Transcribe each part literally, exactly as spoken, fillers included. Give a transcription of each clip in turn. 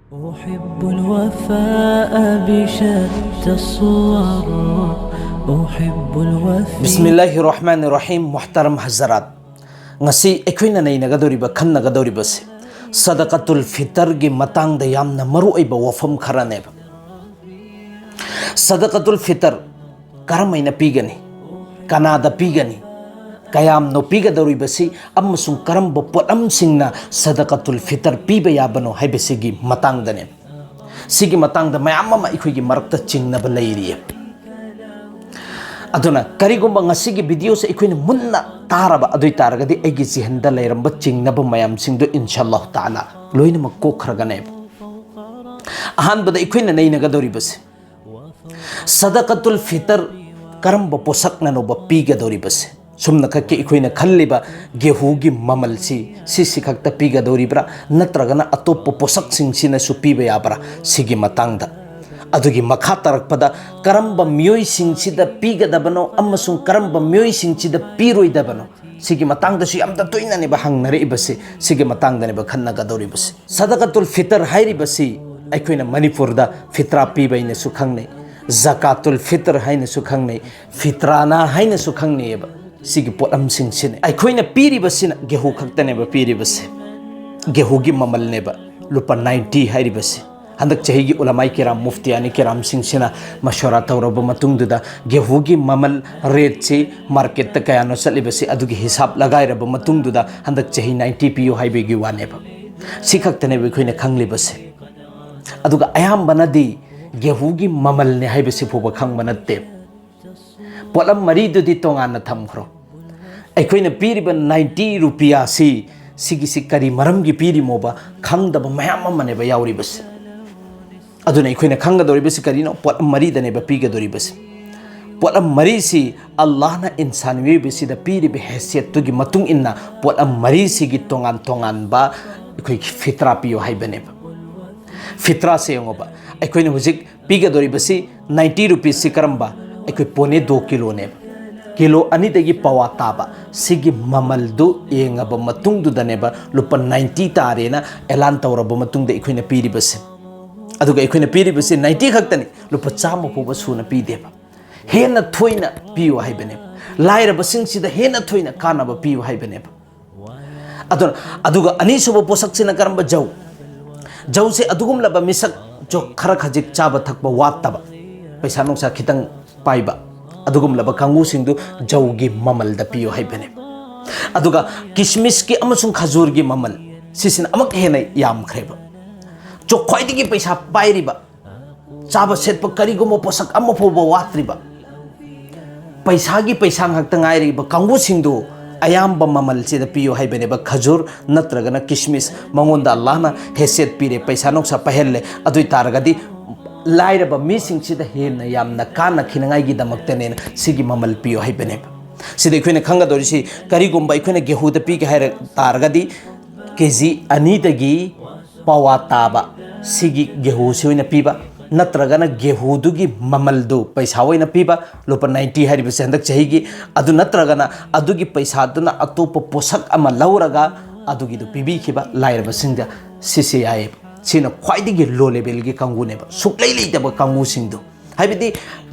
أحب الوفاء بشتى الصور. أحب الوفاء. ꯕꯤꯁꯃꯤꯜꯂꯥꯍꯤꯔ ꯔꯍꯃꯥꯅꯤꯔ ꯔꯍꯤꯝ꯫ ꯃꯨꯍꯇꯔꯝ ꯍꯖꯔꯥꯠ, ꯉꯁꯤ ꯑꯩꯈꯣꯏꯅ ꯅꯩꯅꯒꯗꯧꯔꯤꯕ, ꯈꯟꯅꯒꯗꯧꯔꯤꯕꯁꯤ ꯁꯗꯀꯥꯇꯨꯜ ꯐꯤꯇꯔꯒꯤ ꯃꯇꯥꯡꯗ ꯌꯥꯝꯅ ꯃꯔꯨꯑꯣꯏꯕ ꯋꯥꯐꯝ ꯈꯔꯅꯦꯕ꯫ ꯁꯗꯀꯥꯇꯨꯜ ꯐꯤꯇꯔ ꯀꯔꯝꯍꯥꯏꯅ ꯄꯤꯒꯅꯤ, ꯀꯅꯥꯗ ꯄꯤꯒꯅꯤ, ꯀꯌꯥꯝꯅꯣ ꯄꯤꯒꯗꯧꯔꯤꯕꯁꯤ ꯑꯃꯁꯨꯡ ꯀꯔꯝꯕ ꯄꯣꯠꯂꯝꯁꯤꯡꯅ ꯁꯗꯀꯥꯇꯨꯜ ꯐꯤꯇꯔ ꯄꯤꯕ ꯌꯥꯕꯅꯣ ꯍꯥꯏꯕꯁꯤꯒꯤ ꯃꯇꯥꯡꯗꯅꯦ꯫ ꯁꯤꯒꯤ ꯃꯇꯥꯡꯗ ꯃꯌꯥꯝ ꯑꯃ ꯑꯩꯈꯣꯏꯒꯤ ꯃꯔꯛꯇ ꯆꯤꯡꯅꯕ ꯂꯩꯔꯤꯌꯦ꯫ ꯑꯗꯨꯅ ꯀꯔꯤꯒꯨꯝꯕ ꯉꯁꯤꯒꯤ ꯚꯤꯗꯤꯑꯣꯁꯦ ꯑꯩꯈꯣꯏꯅ ꯃꯨꯟꯅ ꯇꯥꯔꯕ ꯑꯗꯨ ꯑꯣꯏ ꯇꯥꯔꯒꯗꯤ, ꯑꯩꯒꯤ ꯖꯤꯍꯟꯗ ꯂꯩꯔꯝꯕ ꯆꯤꯡꯅꯕ ꯃꯌꯥꯝꯁꯤꯡꯗꯣ ꯏꯟꯁꯥ ꯑꯜꯂꯥꯍ ꯇꯥꯂꯥ ꯂꯣꯏꯅꯃꯛ ꯀꯣꯛꯈ꯭ꯔꯒꯅꯦꯕ꯫ ꯑꯍꯥꯟꯕꯗ ꯑꯩꯈꯣꯏꯅ ꯅꯩꯅꯒꯗꯧꯔꯤꯕꯁꯦ, ꯁꯗꯀꯥꯇꯨꯜ ꯐꯤꯇꯔ ꯀꯔꯝꯕ ꯄꯣꯠꯁꯛꯅꯅꯣꯕ ꯄꯤꯒꯗꯧꯔꯤꯕꯁꯦ? ꯁꯨꯝꯅꯈꯛꯀꯤ ꯑꯩꯈꯣꯏꯅ ꯈꯜꯂꯤꯕ ꯒꯦꯍꯨꯒꯤ ꯃꯃꯜꯁꯤ, ꯁꯤꯁꯤ ꯈꯛꯇ ꯄꯤꯒꯗꯧꯔꯤꯕ꯭ꯔꯥ, ꯅꯠꯇ꯭ꯔꯒꯅ ꯑꯇꯣꯞꯄ ꯄꯣꯠꯁꯛꯁꯤꯡꯁꯤꯅꯁꯨ ꯄꯤꯕ ꯌꯥꯕ꯭ꯔꯥ? ꯁꯤꯒꯤ ꯃꯇꯥꯡꯗ, ꯑꯗꯨꯒꯤ ꯃꯈꯥ ꯇꯥꯔꯛꯄꯗ ꯀꯔꯝꯕ ꯃꯤꯑꯣꯏꯁꯤꯡꯁꯤꯗ ꯄꯤꯒꯗꯕꯅꯣ ꯑꯃꯁꯨꯡ ꯀꯔꯝꯕ ꯃꯤꯑꯣꯏꯁꯤꯡꯁꯤꯗ ꯄꯤꯔꯣꯏꯗꯕꯅꯣ, ꯁꯤꯒꯤ ꯃꯇꯥꯡꯗꯁꯨ ꯌꯥꯝꯅ ꯇꯣꯏꯅꯅꯦꯕ ꯍꯪꯅꯔꯛꯏꯕꯁꯦ꯫ ꯁꯤꯒꯤ ꯃꯇꯥꯡꯗꯅꯦꯕ ꯈꯟꯅꯒꯗꯧꯔꯤꯕꯁꯦ꯫ ꯁꯗꯀꯥꯇꯨꯜ ꯐꯤꯇꯔ ꯍꯥꯏꯔꯤꯕꯁꯤ ꯑꯩꯈꯣꯏꯅ ꯃꯅꯤꯄꯨꯔꯗ ꯐꯤꯇ꯭ꯔꯥ ꯄꯤꯕ ꯍꯥꯏꯅꯁꯨ ꯈꯪꯅꯩ, ꯖꯀꯥꯇꯨꯜ ꯐꯤꯇꯔ ꯍꯥꯏꯅꯁꯨ ꯈꯪꯅꯩ, ꯐꯤꯇ꯭ꯔꯥꯅꯥ ꯍꯥꯏꯅꯁꯨ ꯈꯪꯅꯩꯌꯦꯕ꯫ ꯁꯤꯒꯤ ꯄꯣꯠꯂꯝꯁꯤꯡꯁꯤꯅꯦ ꯑꯩꯈꯣꯏꯅ ꯄꯤꯔꯤꯕꯁꯤꯅ꯫ ꯒꯦꯍꯨ ꯈꯛꯇꯅꯦꯕ ꯄꯤꯔꯤꯕꯁꯦ, ꯒꯦꯍꯨꯒꯤ ꯃꯃꯜꯅꯦꯕ ꯂꯨꯄꯥ ꯅꯥꯏꯟꯇꯤ ꯍꯥꯏꯔꯤꯕꯁꯦ꯫ ꯍꯟꯗꯛ ꯆꯍꯤꯒꯤ ꯎꯂꯃꯥꯏ ꯀꯤꯔꯥꯝ, ꯃꯨꯐꯇꯤꯌꯥꯅꯤ ꯀꯤꯔꯥꯝꯁꯤꯡꯁꯤꯅ ꯃꯁꯣꯔꯥ ꯇꯧꯔꯕ ꯃꯇꯨꯡꯗꯨꯗ, ꯒꯦꯍꯨꯒꯤ ꯃꯃꯜ, ꯔꯦꯠꯁꯤ ꯃꯥꯔꯀꯦꯠꯇ ꯀꯌꯥꯅꯣ ꯆꯠꯂꯤꯕꯁꯤ, ꯑꯗꯨꯒꯤ ꯍꯤꯁꯥꯕ ꯂꯒꯥꯏꯔꯕ ꯃꯇꯨꯡꯗꯨꯗ, ꯍꯟꯗꯛ ꯆꯍꯤ ꯅꯥꯏꯟꯇꯤ ꯄꯤꯌꯨ ꯍꯥꯏꯕꯒꯤ ꯋꯥꯅꯦꯕ꯫ ꯁꯤ ꯈꯛꯇꯅꯦꯕ ꯑꯩꯈꯣꯏꯅ ꯈꯪꯂꯤꯕꯁꯦ꯫ ꯑꯗꯨꯒ ꯑꯌꯥꯝꯕꯅꯗꯤ ꯒꯦꯍꯨꯒꯤ ꯃꯃꯜꯅꯦ ꯍꯥꯏꯕꯁꯤ ꯐꯥꯎꯕ ꯈꯪꯕ ꯅꯠꯇꯦ꯫ ꯄꯣꯠꯂꯝ ꯃꯔꯤꯗꯨꯗꯤ ꯇꯣꯉꯥꯟꯅ ꯊꯝꯈ꯭ꯔꯣ꯫ ꯑꯩꯈꯣꯏꯅ ꯄꯤꯔꯤꯕ ꯅꯥꯏꯟꯇꯤ ꯔꯨꯄꯤꯌꯥꯁꯤ, ꯁꯤꯒꯤꯁꯤ ꯀꯔꯤ ꯃꯔꯝꯒꯤ ꯄꯤꯔꯤꯃꯣꯕ ꯈꯪꯗꯕ ꯃꯌꯥꯝ ꯑꯃꯅꯦꯕ ꯌꯥꯎꯔꯤꯕꯁꯦ꯫ ꯑꯗꯨꯅ ꯑꯩꯈꯣꯏꯅ ꯈꯪꯒꯗꯧꯔꯤꯕꯁꯤ ꯀꯔꯤꯅꯣ? ꯄꯣꯠꯂꯝ ꯃꯔꯤꯗꯅꯦꯕ ꯄꯤꯒꯗꯧꯔꯤꯕꯁꯦ꯫ ꯄꯣꯠꯂꯝ ꯃꯔꯤꯁꯤ ꯑꯜꯂꯥꯍꯅ ꯏꯟꯁꯥꯟ ꯃꯤꯑꯣꯏꯕꯁꯤꯗ ꯄꯤꯔꯤꯕ ꯍꯦꯁꯤꯌꯠꯇꯨꯒꯤ ꯃꯇꯨꯡ ꯏꯟꯅ ꯄꯣꯠꯂꯝ ꯃꯔꯤꯁꯤꯒꯤ ꯇꯣꯉꯥꯟ ꯇꯣꯉꯥꯟꯕ ꯑꯩꯈꯣꯏꯒꯤ ꯐꯤꯇ꯭ꯔꯥ ꯄꯤꯌꯨ ꯍꯥꯏꯕꯅꯦꯕ꯫ ꯐꯤꯇ꯭ꯔꯥꯁꯦ ꯌꯦꯡꯉꯣꯕ, ꯑꯩꯈꯣꯏꯅ ꯍꯧꯖꯤꯛ ꯄꯤꯒꯗꯧꯔꯤꯕꯁꯤ ꯅꯥꯏꯟꯇꯤ ꯔꯨꯄꯤꯁꯁꯤ ꯀꯔꯝꯕ? ꯑꯩꯈꯣꯏ ꯄꯣꯅꯦ ꯗꯣ ꯀꯤꯂꯣꯅꯦꯕ꯫ ꯀꯤꯂꯣ ꯑꯅꯤꯗꯒꯤ ꯄꯋꯥ ꯇꯥꯕ, ꯁꯤꯒꯤ ꯃꯃꯜꯗꯨ ꯌꯦꯡꯉꯕ ꯃꯇꯨꯡꯗꯨꯗꯅꯦꯕ ꯂꯨꯄꯥ ꯅꯥꯏꯟꯇꯤ ꯇꯥꯔꯦꯅ ꯑꯦꯂꯥꯟ ꯇꯧꯔꯕ ꯃꯇꯨꯡꯗ ꯑꯩꯈꯣꯏꯅ ꯄꯤꯔꯤꯕꯁꯦ꯫ ꯑꯗꯨꯒ ꯑꯩꯈꯣꯏꯅ ꯄꯤꯔꯤꯕꯁꯦ ꯅꯥꯏꯟꯇꯤ ꯈꯛꯇꯅꯤ, ꯂꯨꯄꯥ ꯆꯥꯝꯃ ꯐꯥꯎꯕ ꯁꯨꯅ ꯄꯤꯗꯦꯕ꯫ ꯍꯦꯟꯅ ꯊꯣꯏꯅ ꯄꯤꯌꯨ ꯍꯥꯏꯕꯅꯦꯕ꯫ ꯂꯥꯏꯔꯕꯁꯤꯡꯁꯤꯗ ꯍꯦꯟꯅ ꯊꯣꯏꯅ ꯀꯥꯟꯅꯕ ꯄꯤꯌꯨ ꯍꯥꯏꯕꯅꯦꯕ꯫ ꯑꯗꯨꯅ, ꯑꯗꯨꯒ ꯑꯅꯤꯁꯨꯕ ꯄꯣꯠꯁꯛꯁꯤꯅ ꯀꯔꯝꯕ? ꯖꯧ꯫ ꯖꯧꯁꯦ ꯑꯗꯨꯒꯨꯝꯂꯕ ꯃꯤꯁꯛ, ꯖꯣ, ꯈꯔ ꯈꯖꯤꯛ ꯆꯥꯕ ꯊꯛꯄ ꯋꯥꯠꯇꯕ, ꯄꯩꯁꯥ ꯅꯨꯡꯁꯥ ꯈꯤꯇꯪ ꯄꯥꯏꯕ, ꯑꯗꯨꯒꯨꯝꯂꯕ ꯀꯥꯡꯕꯨꯁꯤꯡꯗꯨ ꯖꯧꯒꯤ ꯃꯃꯜꯗ ꯄꯤꯌꯨ ꯍꯥꯏꯕꯅꯦꯕ꯫ ꯑꯗꯨꯒ ꯀꯤꯁꯃꯤꯁꯀꯤ ꯑꯃꯁꯨꯡ ꯈꯖꯨꯔꯒꯤ ꯃꯃꯜ, ꯁꯤꯁꯤꯅ ꯑꯃꯨꯛ ꯍꯦꯟꯅ ꯌꯥꯝꯈ꯭ꯔꯦꯕ꯫ ꯖꯣ, ꯈ꯭ꯋꯥꯏꯗꯒꯤ ꯄꯩꯁꯥ ꯄꯥꯏꯔꯤꯕ, ꯆꯥꯕ ꯁꯦꯠꯄ ꯀꯔꯤꯒꯨꯝꯕ ꯄꯣꯠꯁꯛ ꯑꯃ ꯐꯥꯎꯕ ꯋꯥꯠꯇ꯭ꯔꯤꯕ, ꯄꯩꯁꯥꯒꯤ ꯄꯩꯁꯥ ꯉꯥꯛꯇ ꯉꯥꯏꯔꯤꯕ ꯀꯥꯡꯕꯨꯁꯤꯡꯗꯨ ꯑꯌꯥꯝꯕ ꯃꯃꯜꯁꯤꯗ ꯄꯤꯌꯨ ꯍꯥꯏꯕꯅꯦꯕ, ꯈꯖꯨꯔ ꯅꯠꯇ꯭ꯔꯒꯅ ꯀꯤꯁꯃꯤꯁ꯫ ꯃꯉꯣꯟꯗ ꯑꯜꯂꯥꯍꯅ ꯍꯦꯁꯦꯠ ꯄꯤꯔꯦ, ꯄꯩꯁꯥ ꯅꯨꯡꯁꯥ ꯄꯥꯏꯍꯜꯂꯦ, ꯑꯗꯨ ꯑꯣꯏ ꯇꯥꯔꯒꯗꯤ ꯂꯥꯏꯔꯕ ꯃꯤꯁꯤꯡꯁꯤꯗ ꯍꯦꯟꯅ ꯌꯥꯝꯅ ꯀꯥꯟꯅꯈꯤꯅꯉꯥꯏꯒꯤꯗꯃꯛꯇꯅꯦꯅ ꯁꯤꯒꯤ ꯃꯃꯜ ꯄꯤꯌꯨ ꯍꯥꯏꯕꯅꯦꯕ꯫ ꯁꯤꯗ ꯑꯩꯈꯣꯏꯅ ꯈꯪꯒꯗꯧꯔꯤꯁꯤ, ꯀꯔꯤꯒꯨꯝꯕ ꯑꯩꯈꯣꯏꯅ ꯒꯦꯍꯨꯗ ꯄꯤꯒꯦ ꯍꯥꯏꯔ ꯇꯥꯔꯒꯗꯤ, ꯀꯦ ꯖꯤ ꯑꯅꯤꯗꯒꯤ ꯄꯋꯥ ꯇꯥꯕ ꯁꯤꯒꯤ ꯒꯦꯍꯨꯁꯤ ꯑꯣꯏꯅ ꯄꯤꯕ, ꯅꯠꯇ꯭ꯔꯒꯅ ꯒꯦꯍꯨꯗꯨꯒꯤ ꯃꯃꯜꯗꯨ ꯄꯩꯁꯥ ꯑꯣꯏꯅ ꯄꯤꯕ, ꯂꯨꯄꯥ ꯅꯥꯏꯟꯇꯤ ꯍꯥꯏꯔꯤꯕꯁꯦ ꯍꯟꯗꯛ ꯆꯍꯤꯒꯤ, ꯑꯗꯨ ꯅꯠꯇ꯭ꯔꯒꯅ ꯑꯗꯨꯒꯤ ꯄꯩꯁꯥꯗꯨꯅ ꯑꯇꯣꯞꯄ ꯄꯣꯠꯁꯛ ꯑꯃ ꯂꯧꯔꯒ ꯑꯗꯨꯒꯤꯗꯨ ꯄꯤꯕꯤꯈꯤꯕ ꯂꯥꯏꯔꯕꯁꯤꯡꯗ, ꯁꯤꯁꯦ ꯌꯥꯏꯌꯦꯕ꯫ ꯁꯤꯅ ꯈ꯭ꯋꯥꯏꯗꯒꯤ ꯂꯣ ꯂꯦꯚꯦꯜꯒꯤ ꯀꯥꯡꯕꯨꯅꯦꯕ, ꯁꯨꯛꯂꯩ ꯂꯩꯇꯕ ꯀꯥꯡꯕꯨꯁꯤꯡꯗꯣ꯫ ꯍꯥꯏꯕꯗꯤ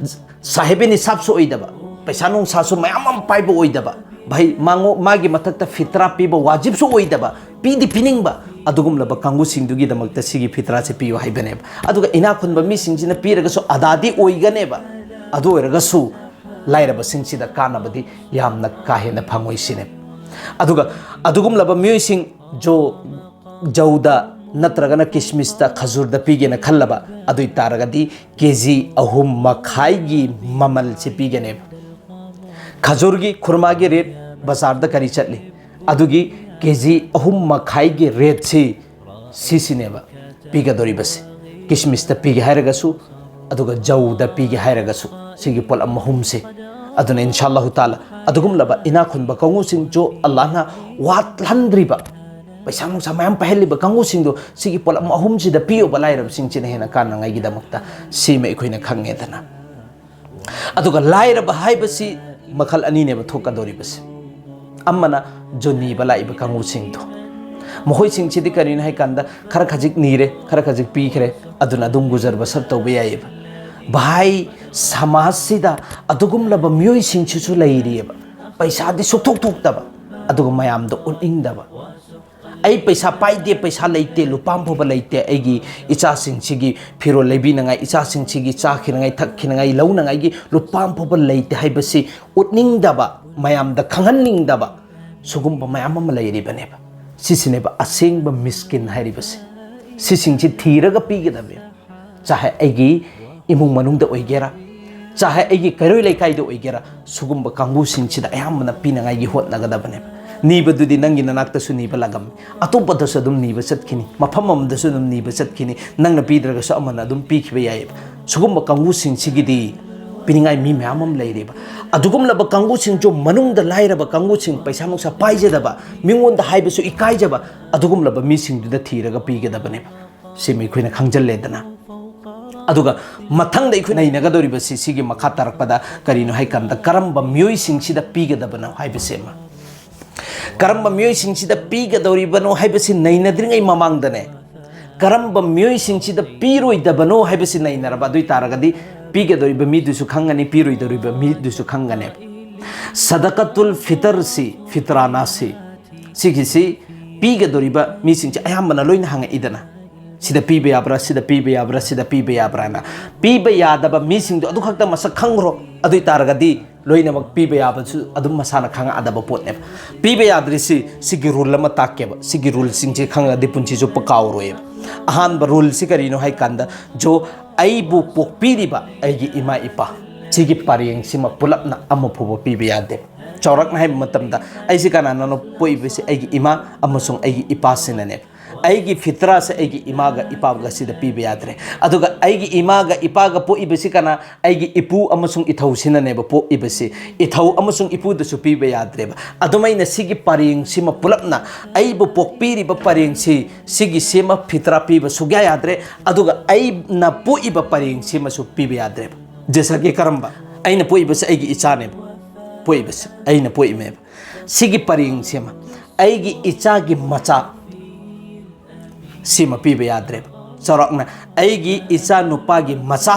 ꯁꯥꯍꯦꯕ ꯅꯤꯁꯥꯞꯁꯨ ꯑꯣꯏꯗꯕ, ꯄꯩꯁꯥ ꯅꯨꯡꯁꯥꯁꯨ ꯃꯌꯥꯝ ꯑꯃ ꯄꯥꯏꯕ ꯑꯣꯏꯗꯕ, ꯚꯥꯏ, ꯃꯥꯉꯣ-, ꯃꯥꯒꯤ ꯃꯊꯛꯇ ꯐꯤꯇ꯭ꯔꯥ ꯄꯤꯕ ꯋꯥꯖꯤꯕꯁꯨ ꯑꯣꯏꯗꯕ, ꯄꯤꯗꯤ ꯄꯤꯅꯤꯡꯕ, ꯑꯗꯨꯒꯨꯝꯂꯕ ꯀꯥꯡꯕꯨꯁꯤꯡꯗꯨꯒꯤꯗꯃꯛꯇ ꯁꯤꯒꯤ ꯐꯤꯇ꯭ꯔꯥꯁꯦ ꯄꯤꯌꯨ ꯍꯥꯏꯕꯅꯦꯕ꯫ ꯑꯗꯨꯒ ꯏꯅꯥꯛ ꯈꯨꯟꯕ ꯃꯤꯁꯤꯡꯁꯤꯅ ꯄꯤꯔꯒꯁꯨ ꯑꯗꯥꯗꯤ ꯑꯣꯏꯒꯅꯦꯕ, ꯑꯗꯨ ꯑꯣꯏꯔꯒꯁꯨ ꯂꯥꯏꯔꯕꯁꯤꯡꯁꯤꯗ ꯀꯥꯟꯅꯕꯗꯤ ꯌꯥꯝꯅ ꯀꯥ ꯍꯦꯟꯅ ꯐꯪꯉꯣꯏ ꯁꯤꯅꯦꯕ꯫ ꯑꯗꯨꯒ ꯑꯗꯨꯒꯨꯝꯂꯕ ꯃꯤꯑꯣꯏꯁꯤꯡ, ꯖꯣ, ꯖꯧꯗ ꯅꯠꯇ꯭ꯔꯒꯅ ꯀꯤꯁꯃꯤꯁꯇ, ꯈꯖꯨꯔꯗ ꯄꯤꯒꯦꯅ ꯈꯜꯂꯕ, ꯑꯗꯨ ꯑꯣꯏ ꯇꯥꯔꯒꯗꯤ ꯀꯦ ꯖꯤ ꯑꯍꯨꯝ ꯃꯈꯥꯏꯒꯤ ꯃꯃꯜꯁꯤ ꯄꯤꯒꯅꯦꯕ꯫ ꯈꯖꯨꯔꯒꯤ, ꯈꯨꯔꯃꯥꯒꯤ ꯔꯦꯠ ꯕꯖꯥꯔꯗ ꯀꯔꯤ ꯆꯠꯂꯤ? ꯑꯗꯨꯒꯤ ꯀꯦ ꯖꯤ ꯑꯍꯨꯝ ꯃꯈꯥꯏꯒꯤ ꯔꯦꯠꯁꯤ ꯁꯤꯁꯤꯅꯦꯕ ꯄꯤꯒꯗꯧꯔꯤꯕꯁꯦ꯫ ꯀꯤꯁꯃꯤꯁꯇ ꯄꯤꯒꯦ ꯍꯥꯏꯔꯒꯁꯨ, ꯑꯗꯨꯒ ꯖꯧꯗ ꯄꯤꯒꯦ ꯍꯥꯏꯔꯒꯁꯨ, ꯁꯤꯒꯤ ꯄꯣꯠꯂꯝ ꯑꯍꯨꯝꯁꯦ꯫ ꯑꯗꯨꯅ ꯏꯟꯁꯥ ꯑꯜꯂꯥꯍꯨ ꯇꯥꯂꯥ ꯑꯗꯨꯒꯨꯝꯂꯕ ꯏꯅꯥꯛ ꯈꯨꯟꯕ ꯀꯥꯡꯕꯨꯁꯤꯡꯁꯨ ꯑꯜꯂꯥꯍꯅ ꯋꯥꯠꯍꯟꯗ꯭ꯔꯤꯕ, ꯄꯩꯁꯥ ꯅꯨꯡꯁꯥ ꯃꯌꯥꯝ ꯄꯥꯏꯍꯜꯂꯤꯕ ꯀꯥꯡꯕꯨꯁꯤꯡꯗꯣ ꯁꯤꯒꯤ ꯄꯣꯠꯂꯝ ꯑꯍꯨꯝꯁꯤꯗ ꯄꯤꯌꯨꯕ, ꯂꯥꯏꯔꯕꯁꯤꯡꯁꯤꯅ ꯍꯦꯟꯅ ꯀꯥꯟꯅꯉꯥꯏꯒꯤꯗꯃꯛꯇ꯫ ꯁꯤꯃ ꯑꯩꯈꯣꯏꯅ ꯈꯪꯉꯦꯗꯅ꯫ ꯑꯗꯨꯒ ꯂꯥꯏꯔꯕ ꯍꯥꯏꯕꯁꯤ ꯃꯈꯜ ꯑꯅꯤꯅꯦꯕ ꯊꯣꯛꯀꯗꯧꯔꯤꯕꯁꯦ꯫ ꯑꯃꯅ ꯖꯣ ꯅꯤꯕ ꯂꯥꯛꯏꯕ ꯀꯥꯡꯕꯨꯁꯤꯡꯗꯣ, ꯃꯈꯣꯏꯁꯤꯡꯁꯤꯗꯤ ꯀꯔꯤꯅꯣ ꯍꯥꯏꯀꯥꯟꯗ ꯈꯔ ꯈꯖꯤꯛ ꯅꯤꯔꯦ, ꯈꯔ ꯈꯖꯤꯛ ꯄꯤꯈ꯭ꯔꯦ, ꯑꯗꯨꯅ ꯑꯗꯨꯝ ꯒꯨꯖꯔ ꯕꯁꯔ ꯇꯧꯕ ꯌꯥꯏꯑꯕ꯫ ꯚꯥꯏ, ꯁꯃꯥꯖꯁꯤꯗ ꯑꯗꯨꯒꯨꯝꯂꯕ ꯃꯤꯑꯣꯏꯁꯤꯡꯁꯤꯁꯨ ꯂꯩꯔꯤꯑꯕ꯫ ꯄꯩꯁꯥꯗꯤ ꯁꯨꯛꯊꯣꯛ ꯊꯣꯛꯇꯕ, ꯑꯗꯨꯒ ꯃꯌꯥꯝꯗ ꯎꯠꯅꯤꯡꯗꯕ꯫ ꯑꯩ ꯄꯩꯁꯥ ꯄꯥꯏꯗꯦ, ꯄꯩꯁꯥ ꯂꯩꯇꯦ, ꯂꯨꯄꯥ ꯑꯃ ꯐꯥꯎꯕ ꯂꯩꯇꯦ, ꯑꯩꯒꯤ ꯏꯆꯥꯁꯤꯡꯁꯤꯒꯤ ꯐꯤꯔꯣꯜ ꯂꯩꯕꯤꯅꯉꯥꯏ, ꯏꯆꯥꯁꯤꯡꯁꯤꯒꯤ ꯆꯥꯈꯤꯅꯉꯥꯏ ꯊꯛꯈꯤꯅꯉꯥꯏ ꯂꯧꯅꯉꯥꯏꯒꯤ ꯂꯨꯄꯥ ꯑꯃ ꯐꯥꯎꯕ ꯂꯩꯇꯦ ꯍꯥꯏꯕꯁꯤ ꯎꯠꯅꯤꯡꯗꯕ, ꯃꯌꯥꯝꯗ ꯈꯪꯍꯟꯅꯤꯡꯗꯕ, ꯁꯤꯒꯨꯝꯕ ꯃꯌꯥꯝ ꯑꯃ ꯂꯩꯔꯤꯕꯅꯦꯕ꯫ ꯁꯤꯁꯤꯅꯦꯕ ꯑꯁꯦꯡꯕ ꯃꯤꯁꯀꯤꯟ ꯍꯥꯏꯔꯤꯕꯁꯦ꯫ ꯁꯤꯁꯤꯡꯁꯤ ꯊꯤꯔꯒ ꯄꯤꯒꯗꯕꯅꯦꯕ꯫ ꯆꯥꯍꯦ ꯑꯩꯒꯤ ꯏꯃꯨꯡ ꯃꯅꯨꯡꯗ ꯑꯣꯏꯒꯦꯔꯥ, ꯆꯥꯍꯦ ꯑꯩꯒꯤ ꯀꯩꯔꯣꯏ ꯂꯩꯀꯥꯏꯗ ꯑꯣꯏꯒꯦꯔꯥ, ꯁꯤꯒꯨꯝꯕ ꯀꯥꯡꯕꯨꯁꯤꯡꯁꯤꯗ ꯑꯌꯥꯝꯕꯅ ꯄꯤꯅꯉꯥꯏꯒꯤ ꯍꯣꯠꯅꯒꯗꯕꯅꯦꯕ꯫ ꯅꯤꯕꯗꯨꯗꯤ ꯅꯪꯒꯤ ꯅꯅꯥꯛꯇꯁꯨ ꯅꯤꯕ ꯂꯥꯛꯂꯝꯃꯤ, ꯑꯇꯣꯞꯄꯗꯁꯨ ꯑꯗꯨꯝ ꯅꯤꯕ ꯆꯠꯈꯤꯅꯤ, ꯃꯐꯝ ꯑꯃꯗꯁꯨ ꯑꯗꯨꯝ ꯅꯤꯕ ꯆꯠꯈꯤꯅꯤ, ꯅꯪꯅ ꯄꯤꯗ꯭ꯔꯒꯁꯨ ꯑꯃꯅ ꯑꯗꯨꯝ ꯄꯤꯈꯤꯕ ꯌꯥꯏꯑꯕ꯫ ꯁꯤꯒꯨꯝꯕ ꯀꯥꯡꯕꯨꯁꯤꯡꯁꯤꯒꯤꯗꯤ ꯄꯤꯅꯤꯡꯉꯥꯏ ꯃꯤ ꯃꯌꯥꯝ ꯑꯃ ꯂꯩꯔꯤꯕ꯫ ꯑꯗꯨꯒꯨꯝꯂꯕ ꯀꯥꯡꯕꯨꯁꯤꯡꯁꯨ, ꯃꯅꯨꯡꯗ ꯂꯥꯏꯔꯕ ꯀꯥꯡꯕꯨꯁꯤꯡ, ꯄꯩꯁꯥ ꯅꯨꯡꯁꯥ ꯄꯥꯏꯖꯗꯕ, ꯃꯤꯉꯣꯟꯗ ꯍꯥꯏꯕꯁꯨ ꯏꯀꯥꯏꯖꯕ, ꯑꯗꯨꯒꯨꯝꯂꯕ ꯃꯤꯁꯤꯡꯗꯨꯗ ꯊꯤꯔꯒ ꯄꯤꯒꯗꯕꯅꯦꯕ꯫ ꯁꯤꯃ ꯑꯩꯈꯣꯏꯅ ꯈꯪꯖꯜꯂꯦꯗꯅ꯫ ꯑꯗꯨꯒ ꯃꯊꯪꯗ ꯑꯩꯈꯣꯏ ꯅꯩꯅꯒꯗꯧꯔꯤꯕꯁꯤ ꯁꯤꯒꯤ ꯃꯈꯥ ꯇꯥꯔꯛꯄꯗ ꯀꯔꯤꯅꯣ ꯍꯥꯏꯀꯥꯟꯗ, ꯀꯔꯝꯕ ꯃꯤꯑꯣꯏꯁꯤꯡꯁꯤꯗ ꯄꯤꯒꯗꯕꯅꯣ ꯍꯥꯏꯕꯁꯤ ꯑꯃ꯫ ꯀꯔꯝꯕ ꯃꯤꯑꯣꯏꯁꯤꯡꯁꯤꯗ ꯄꯤꯒꯗꯧꯔꯤꯕꯅꯣ ꯍꯥꯏꯕꯁꯤ ꯅꯩꯅꯗ꯭ꯔꯤꯉꯩ ꯃꯃꯥꯡꯗꯅꯦ, ꯀꯔꯝꯕ ꯃꯤꯑꯣꯏꯁꯤꯡꯁꯤꯗ ꯄꯤꯔꯣꯏꯗꯕꯅꯣ ꯍꯥꯏꯕꯁꯤ ꯅꯩꯅꯔꯕ꯫ ꯑꯗꯨ ꯑꯣꯏ ꯇꯥꯔꯒꯗꯤ ꯄꯤꯒꯗꯧꯔꯤꯕ ꯃꯤꯗꯨꯁꯨ ꯈꯪꯒꯅꯤ, ꯄꯤꯔꯣꯏꯗꯧꯔꯤꯕ ꯃꯤꯗꯨꯁꯨ ꯈꯪꯒꯅꯦꯕ꯫ ꯁꯗꯀꯇꯨꯜ ꯐꯤꯇꯔꯁꯤ, ꯐꯤꯇ꯭ꯔꯥꯅꯥꯁꯤ, ꯁꯤꯒꯤꯁꯤ ꯄꯤꯒꯗꯧꯔꯤꯕ ꯃꯤꯁꯤꯡꯁꯦ ꯑꯌꯥꯝꯕꯅ ꯂꯣꯏꯅ ꯍꯪꯉꯛꯏꯗꯅ, "ꯁꯤꯗ ꯄꯤꯕ ꯌꯥꯕ꯭ꯔꯥ, ꯁꯤꯗ ꯄꯤꯕ ꯌꯥꯕ꯭ꯔꯥ, ꯁꯤꯗ ꯄꯤꯕ ꯌꯥꯕ꯭ꯔꯥꯅ?" ꯄꯤꯕ ꯌꯥꯗꯕ ꯃꯤꯁꯤꯡꯗꯣ ꯑꯗꯨꯈꯛꯇ ꯃꯁꯛ ꯈꯪꯈ꯭ꯔꯣ꯫ ꯑꯗꯨ ꯑꯣꯏ ꯇꯥꯔꯒꯗꯤ ꯂꯣꯏꯅꯃꯛ ꯄꯤꯕ ꯌꯥꯕꯁꯨ ꯑꯗꯨꯝ ꯃꯁꯥꯅ ꯈꯪꯉꯛꯑꯗꯕ ꯄꯣꯠꯅꯦꯕ꯫ ꯄꯤꯕ ꯌꯥꯗ꯭ꯔꯤꯁꯤ, ꯁꯤꯒꯤ ꯔꯨꯜ ꯑꯃ ꯇꯥꯛꯀꯦꯕ꯫ ꯁꯤꯒꯤ ꯔꯨꯜꯁꯤꯡꯁꯦ ꯈꯪꯉꯒꯗꯤ ꯄꯨꯟꯁꯤ ꯆꯨꯞꯄ ꯀꯥꯎꯔꯣꯏꯕ꯫ ꯑꯍꯥꯟꯕ ꯔꯨꯜꯁꯤ ꯀꯔꯤꯅꯣ ꯍꯥꯏꯀꯥꯟꯗ, ꯖꯣ, ꯑꯩꯕꯨ ꯄꯣꯛꯄꯤꯔꯤꯕ ꯑꯩꯒꯤ ꯏꯃꯥ ꯏꯄꯥ, ꯁꯤꯒꯤ ꯄꯔꯦꯡꯁꯤꯃ ꯄꯨꯂꯞꯅ ꯑꯃ ꯐꯥꯎꯕ ꯄꯤꯕ ꯌꯥꯗꯦ꯫ ꯆꯥꯎꯔꯥꯛꯅ ꯍꯥꯏꯕ ꯃꯇꯝꯗ, ꯑꯩꯁꯤ ꯀꯅꯥꯅꯅꯣ ꯄꯣꯛꯏꯕꯁꯤ? ꯑꯩꯒꯤ ꯏꯃꯥ ꯑꯃꯁꯨꯡ ꯑꯩꯒꯤ ꯏꯄꯥꯁꯤꯅꯅꯦ꯫ ꯑꯩꯒꯤ ꯐꯤꯇ꯭ꯔꯥꯁꯦ ꯑꯩꯒꯤ ꯏꯃꯥꯒ ꯏꯄꯥꯒ ꯁꯤꯗ ꯄꯤꯕ ꯌꯥꯗ꯭ꯔꯦ, ꯑꯗꯨꯒ ꯑꯩꯒꯤ ꯏꯃꯥꯒ ꯏꯄꯥꯒ ꯄꯣꯛꯏꯕꯁꯤ ꯀꯅꯥ? ꯑꯩꯒꯤ ꯏꯄꯨ ꯑꯃꯁꯨꯡ ꯏꯊꯧꯁꯤꯅꯅꯦꯕ ꯄꯣꯛꯏꯕꯁꯤ꯫ ꯏꯊꯧ ꯑꯃꯁꯨꯡ ꯏꯄꯨꯗꯁꯨ ꯄꯤꯕ ꯌꯥꯗ꯭ꯔꯦꯕ꯫ ꯑꯗꯨꯃꯥꯏꯅ ꯁꯤꯒꯤ ꯄꯔꯦꯡꯁꯤꯃ ꯄꯨꯂꯞꯅ, ꯑꯩꯕꯨ ꯄꯣꯛꯄꯤꯔꯤꯕ ꯄꯔꯦꯡꯁꯤ, ꯁꯤꯒꯤꯁꯤꯃ ꯐꯤꯇ꯭ꯔꯥ ꯄꯤꯕ ꯁꯨꯛꯌꯥ ꯌꯥꯗ꯭ꯔꯦ, ꯑꯗꯨꯒ ꯑꯩꯅ ꯄꯣꯛꯏꯕ ꯄꯔꯦꯡꯁꯤꯃꯁꯨ ꯄꯤꯕ ꯌꯥꯗ꯭ꯔꯦꯕ꯫ ꯖꯦꯁꯥꯒꯤ ꯀꯔꯝꯕ? ꯑꯩꯅ ꯄꯣꯛꯏꯕꯁꯦ ꯑꯩꯒꯤ ꯏꯆꯥꯅꯦꯕ꯫ ꯄꯣꯛꯏꯕꯁꯦ, ꯑꯩꯅ ꯄꯣꯛꯏꯃꯦꯕ꯫ ꯁꯤꯒꯤ ꯄꯔꯦꯡꯁꯤꯃ, ꯑꯩꯒꯤ ꯏꯆꯥꯒꯤ ꯃꯆꯥ ꯁꯤꯃ ꯄꯤꯕ ꯌꯥꯗ꯭ꯔꯦꯕ꯫ ꯆꯥꯎꯔꯥꯛꯅ ꯑꯩꯒꯤ ꯏꯆꯥ ꯅꯨꯄꯥꯒꯤ ꯃꯆꯥ,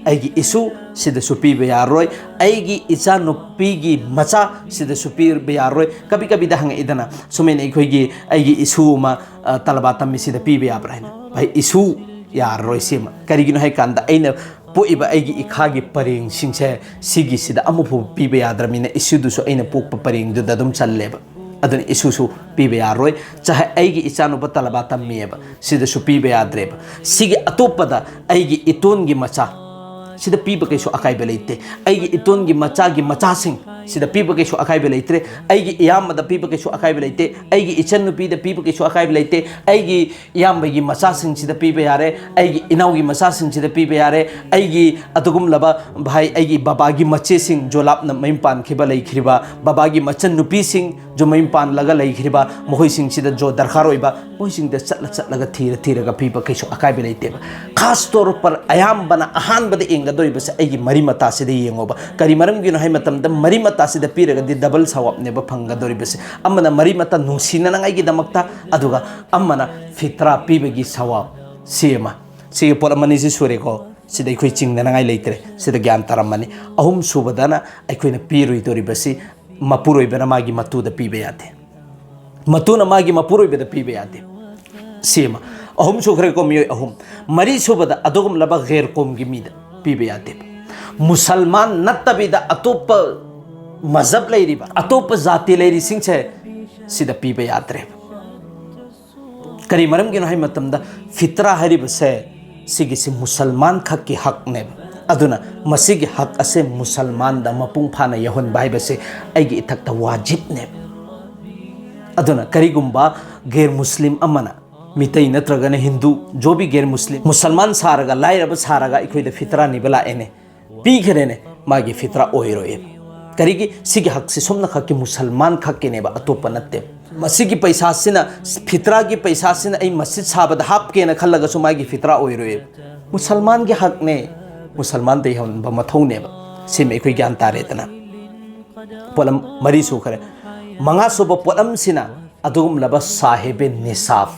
ꯑꯩꯒꯤ ꯏꯁꯨ, ꯁꯤꯗꯁꯨ ꯄꯤꯕ ꯌꯥꯔꯣꯏ꯫ ꯑꯩꯒꯤ ꯏꯆꯥ ꯅꯨꯄꯤꯒꯤ ꯃꯆꯥ, ꯁꯤꯗꯁꯨ ꯄꯤꯕ ꯌꯥꯔꯣꯏ꯫ ꯀꯕꯤ ꯀꯕꯤꯗ ꯍꯪꯉꯛꯏꯗꯅ, ꯁꯨꯃꯥꯏꯅ ꯑꯩꯈꯣꯏꯒꯤ, "ꯑꯩꯒꯤ ꯏꯁꯨ ꯑꯃ, ꯑ, ꯇꯂꯕꯥ ꯇꯝꯃꯤ, ꯁꯤꯗ ꯄꯤꯕ ꯌꯥꯕ꯭ꯔꯥ?" ꯍꯥꯏꯅ꯫ ꯚꯥꯏ, ꯏꯁꯨ ꯌꯥꯔꯔꯣꯏ ꯁꯤꯃ꯫ ꯀꯔꯤꯒꯤꯅꯣ ꯍꯥꯏ ꯀꯥꯟꯗ, ꯑꯩꯅ ꯄꯣꯛꯏꯕ ꯑꯩꯒꯤ ꯏꯈꯥꯒꯤ ꯄꯔꯦꯡꯁꯤꯡꯁꯦ, ꯁꯤꯒꯤꯁꯤꯗ ꯑꯃꯐꯥꯎ ꯄꯤꯕ ꯌꯥꯗ꯭ꯔꯕꯅꯤꯅ, ꯏꯁꯨꯗꯨꯁꯨ ꯑꯩꯅ ꯄꯣꯛꯄ ꯄꯔꯦꯡꯗꯨꯗ ꯑꯗꯨꯝ ꯆꯜꯂꯦꯕ꯫ ꯑꯗꯨꯅ ꯏꯁꯨꯁꯨ ꯄꯤꯕ ꯌꯥꯔꯣꯏ꯫ ꯆꯥꯍꯦ ꯑꯩꯒꯤ ꯏꯆꯥꯅꯨꯄꯥ ꯇꯂꯕꯥ ꯇꯝꯃꯤꯑꯕ, ꯁꯤꯗꯁꯨ ꯄꯤꯕ ꯌꯥꯗ꯭ꯔꯦꯕ꯫ ꯁꯤꯒꯤ ꯑꯇꯣꯞꯄꯗ ꯑꯩꯒꯤ ꯏꯇꯣꯟꯒꯤ ꯃꯆꯥ, ꯁꯤꯗ ꯄꯤꯕ ꯀꯩꯁꯨ ꯑꯀꯥꯏꯕ ꯂꯩꯇꯦ꯫ ꯑꯩꯒꯤ ꯏꯇꯣꯟꯒꯤ ꯃꯆꯥꯒꯤ ꯃꯆꯥꯁꯤꯡ, ꯁꯤꯗ ꯄꯤꯕ ꯀꯩꯁꯨ ꯑꯀꯥꯏꯕ ꯂꯩꯇ꯭ꯔꯦ꯫ ꯑꯩꯒꯤ ꯏꯌꯥꯝꯕꯗ ꯄꯤꯕ ꯀꯩꯁꯨ ꯑꯀꯥꯏꯕ ꯂꯩꯇꯦ꯫ ꯑꯩꯒꯤ ꯏꯆꯟꯅꯨꯄꯤꯗ ꯄꯤꯕ ꯀꯩꯁꯨ ꯑꯀꯥꯏꯕ ꯂꯩꯇꯦ꯫ ꯑꯩꯒꯤ ꯏꯌꯥꯝꯕꯒꯤ ꯃꯆꯥꯁꯤꯡꯁꯤꯗ ꯄꯤꯕ ꯌꯥꯔꯦ, ꯑꯩꯒꯤ ꯏꯅꯥꯎꯒꯤ ꯃꯆꯥꯁꯤꯡꯁꯤꯗ ꯄꯤꯕ ꯌꯥꯔꯦ, ꯑꯩꯒꯤ ꯑꯗꯨꯒꯨꯝꯂꯕ, ꯚꯥꯏ, ꯑꯩꯒꯤ ꯕꯕꯥꯒꯤ ꯃꯆꯦꯁꯤꯡ, ꯖꯣꯂꯥꯞꯅ ꯃꯌꯨꯝ ꯄꯥꯟꯈꯤꯕ ꯂꯩꯈ꯭ꯔꯤꯕ, ꯕꯕꯥꯒꯤ ꯃꯆꯟꯅꯨꯄꯤꯁꯤꯡ, ꯖꯣ ꯃꯌꯨꯝ ꯄꯥꯟꯂꯒ ꯂꯩꯈ꯭ꯔꯤꯕ, ꯃꯈꯣꯏꯁꯤꯡꯁꯤꯗ ꯖꯣ ꯗꯔꯀꯥꯔ ꯑꯣꯏꯕ, ꯃꯣꯏꯁꯤꯡꯗ ꯆꯠꯂ ꯆꯠꯂꯒ ꯊꯤꯔ ꯊꯤꯔꯒ ꯄꯤꯕ ꯀꯩꯁꯨ ꯑꯀꯥꯏꯕ ꯂꯩꯇꯦꯕ꯫ ꯈꯥꯁ ꯇꯧꯔ ꯄꯔ ꯑꯌꯥꯝꯕꯅ ꯑꯍꯥꯟꯕꯗ ꯌꯦꯡꯒꯗꯧꯔꯤꯕꯁꯦ ꯑꯩꯒꯤ ꯃꯔꯤ ꯃꯇꯥꯁꯤꯗ ꯌꯦꯡꯉꯣꯕ꯫ ꯀꯔꯤ ꯃꯔꯝꯒꯤꯅꯣ ꯍꯥꯏ ꯃꯇꯝꯗ, ꯃꯔꯤ ꯃꯇꯥꯁꯤꯗ ꯄꯤꯔꯒꯗꯤ ꯗꯕꯜ ꯁꯋꯥꯞꯅꯦꯕ ꯐꯪꯒꯗꯧꯔꯤꯕꯁꯦ꯫ ꯑꯃꯅ ꯃꯔꯤ ꯃꯇꯥ ꯅꯨꯡꯁꯤꯅꯅꯉꯥꯏꯒꯤꯗꯃꯛꯇ, ꯑꯗꯨꯒ ꯑꯃꯅ ꯐꯤꯇ꯭ꯔꯥ ꯄꯤꯕꯒꯤ ꯁꯋꯥꯞ꯫ ꯁꯤ ꯑꯃ, ꯁꯤꯒꯤ ꯄꯣꯠ ꯑꯃꯅꯤꯁꯤ ꯁꯨꯔꯦꯀꯣ꯫ ꯁꯤꯗ ꯑꯩꯈꯣꯏ ꯆꯤꯡꯅꯅꯉꯥꯏ ꯂꯩꯇ꯭ꯔꯦ꯫ ꯁꯤꯗ ꯒ꯭ꯌꯥꯟ ꯇꯥꯔꯝꯃꯅꯤ꯫ ꯑꯍꯨꯝ ꯁꯨꯕꯗꯅ ꯑꯩꯈꯣꯏꯅ ꯄꯤꯔꯣꯏꯗꯧꯔꯤꯕꯁꯤ, ꯃꯄꯨꯔꯣꯏꯕꯅ ꯃꯥꯒꯤ ꯃꯇꯨꯗ ꯄꯤꯕ ꯌꯥꯗꯦ, ꯃꯇꯨꯅ ꯃꯥꯒꯤ ꯃꯄꯨꯔꯣꯏꯕꯗ ꯄꯤꯕ ꯌꯥꯗꯦ꯫ ꯁꯤ ꯑꯃ꯫ ꯑꯍꯨꯝ ꯁꯨꯈ꯭ꯔꯦꯀꯣ, ꯃꯤꯑꯣꯏ ꯑꯍꯨꯝ꯫ ꯃꯔꯤ ꯁꯨꯕꯗ ꯑꯗꯨꯒꯨꯝꯂꯕ ꯒꯦꯔ ꯀꯣꯝꯒꯤ ꯃꯤꯗ ꯄꯤꯕ ꯌꯥꯗꯦꯕ꯫ ꯃꯨꯁꯜꯃꯥꯟ ꯅꯠꯇꯕꯤꯗ ꯑꯇꯣꯞꯄ ꯃꯖꯍꯕ ꯂꯩꯔꯤꯕ, ꯑꯇꯣꯞꯄ ꯖꯥꯇꯤ ꯂꯩꯔꯤꯁꯤꯡꯁꯦ ꯁꯤꯗ ꯄꯤꯕ ꯌꯥꯗ꯭ꯔꯦꯕ꯫ ꯀꯔꯤ ꯃꯔꯝꯒꯤꯅꯣ ꯍꯥꯏꯕ ꯃꯇꯝꯗ, ꯐꯤꯇ꯭ꯔꯥ ꯍꯥꯏꯔꯤꯕꯁꯦ ꯁꯤꯒꯤꯁꯤ ꯃꯨꯁꯜꯃꯥꯟ ꯈꯛꯀꯤ ꯍꯛꯅꯦꯕ꯫ ꯑꯗꯨꯅ ꯃꯁꯤꯒꯤ ꯍꯛ ꯑꯁꯦ ꯃꯨꯁꯜꯃꯥꯟꯗ ꯃꯄꯨꯡ ꯐꯥꯅ ꯌꯧꯍꯟꯕ ꯍꯥꯏꯕꯁꯦ ꯑꯩꯒꯤ ꯏꯊꯛꯇ ꯋꯥꯖꯤꯕꯅꯦꯕ꯫ ꯑꯗꯨꯅ ꯀꯔꯤꯒꯨꯝꯕ ꯒꯦꯔ ꯃꯨꯁꯂꯤꯝ ꯑꯃꯅ, ꯃꯤꯇꯩ ꯅꯠꯇ꯭ꯔꯒꯅ ꯍꯤꯟꯗꯨ, ꯖꯣꯕꯤ ꯒꯦꯔ ꯃꯨꯁꯂꯤꯝ, ꯃꯨꯁꯜꯃꯥꯟ ꯁꯥꯔꯒ, ꯂꯥꯏꯔꯕ ꯁꯥꯔꯒ ꯑꯩꯈꯣꯏꯗ ꯐꯤꯇ꯭ꯔꯥ ꯅꯤꯕ ꯂꯥꯛꯑꯦꯅꯦ, ꯄꯤꯈ꯭ꯔꯦꯅꯦ, ꯃꯥꯒꯤ ꯐꯤꯇ꯭ꯔꯥ ꯑꯣꯏꯔꯣꯏꯕ꯫ ꯀꯔꯤꯒꯤ? ꯁꯤꯒꯤ ꯍꯛꯁꯤ ꯁꯣꯝꯅ ꯈꯛꯀꯤ ꯃꯨꯁꯜꯃꯥꯟ ꯈꯛꯀꯤꯅꯦꯕ, ꯑꯇꯣꯞꯄ ꯅꯠꯇꯦ꯫ ꯃꯁꯤꯒꯤ ꯄꯩꯁꯥꯁꯤꯅ, ꯐꯤꯇ꯭ꯔꯥꯒꯤ ꯄꯩꯁꯥꯁꯤꯅ ꯑꯩ ꯃꯁꯖꯤꯗ ꯁꯥꯕꯗ ꯍꯥꯞꯀꯦꯅ ꯈꯜꯂꯒꯁꯨ ꯃꯥꯒꯤ ꯐꯤꯇ꯭ꯔꯥ ꯑꯣꯏꯔꯣꯏꯕ꯫ ꯃꯨꯁꯜꯃꯥꯟꯒꯤ ꯍꯛꯅꯦ, ꯃꯨꯁꯜꯃꯥꯟꯗ ꯌꯧꯍꯟꯕ ꯃꯊꯧꯅꯦꯕ꯫ ꯁꯤꯃ ꯑꯩꯈꯣꯏ ꯒ꯭ꯌꯥꯟ ꯇꯥꯔꯦꯗꯅ꯫ ꯄꯣꯠꯂꯝ ꯃꯔꯤ ꯁꯨꯈ꯭ꯔꯦ꯫ ꯃꯉꯥꯁꯨꯕ ꯄꯣꯠꯂꯝꯁꯤꯅ ꯑꯗꯨꯒꯨꯝꯂꯕ ꯁꯥꯍꯦꯕꯦ ꯅꯤꯁꯥꯕ,